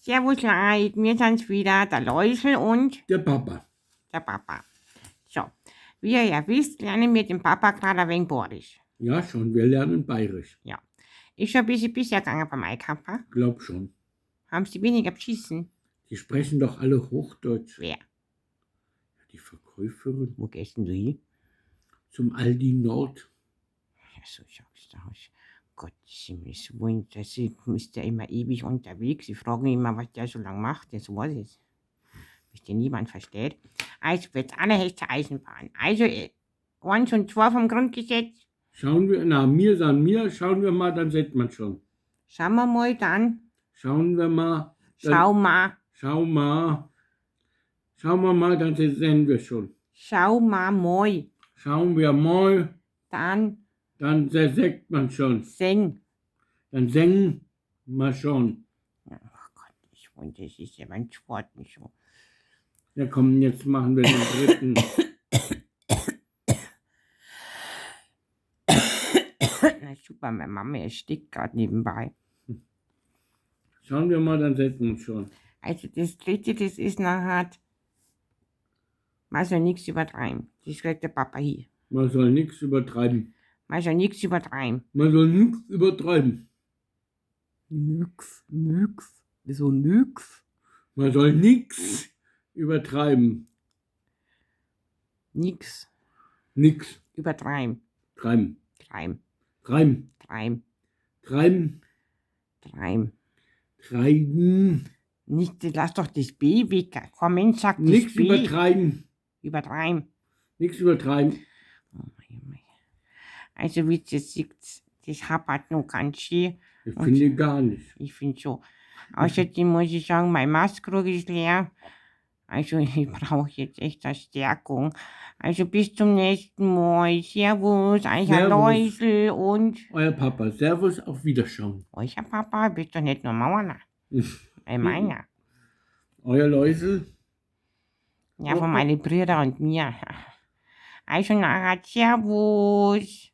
Servus Leid, mir sind's wieder, der Läusel und Der Papa. der Papa. So, wie ihr ja wisst, lernen wir den Papa gerade ein wenig Bayerisch. Ja, schon, wir lernen Bayerisch. Ja. Ist schon ein bisschen bisher gegangen beim Einkaufen. Glaub schon. Haben sie weniger beschissen? Die sprechen doch alle Hochdeutsch. Wer? Die Verkäuferin Wo gehst denn du hin? zum Aldi Nord. Ja, so schaust du aus. Gott, Himmels Willen, das ist ja immer ewig unterwegs. Ich frage mich immer, was der so lange macht, das weiß ich. Was den niemand versteht. Also, jetzt eine Hechte Eisenbahn. Also, 1 und 2 vom Grundgesetz. Schauen wir, na, mir san mir, schauen wir mal, dann sieht man schon. Schauen wir mal dann. Schauen wir mal. Dann, Schau mal. Schau mal. Schauen wir mal, dann sehen wir schon. Schau mal mal. Schauen wir mal, Dann dann sagt man schon. sing. Dann singen wir schon. Ach Gott, ich wundere, das ist ja mein Sport nicht so. Ja, komm, jetzt machen wir den dritten. Na super, meine Mama erstickt gerade nebenbei. Schauen wir mal, dann sieht man schon. Also das dritte, das ist nachher, man soll nichts übertreiben. Das kriegt der Papa hier. Man soll nichts übertreiben. Man soll nichts übertreiben. Man soll nichts übertreiben. Nix, nix. Wieso nix? Man soll nichts übertreiben. Nix Nix übertreiben. treiben. Treiben, Treiben. treiben, Treiben. treiben. Treiben. Nicht, lass doch das B weg. Kein Mensch sagt das Nichts B. übertreiben. Übertreiben. Nichts übertreiben. Oh mein, oh mein. Also wie ihr seht, das hapert noch ganz schön. Ich Und- finde gar nicht. Ich finde so. Außerdem muss ich sagen, mein Maßkrug ist leer. Also ich brauche jetzt echt eine Stärkung. Also bis zum nächsten Mal. Servus, euch Servus. Läusel und Euer Papa. Servus, auf Wiederschauen. euch Papa, bist doch nicht nur meiner. Meiner. Euer Läusel. Ja, von meinen Brüdern und mir. Also nachher, Servus.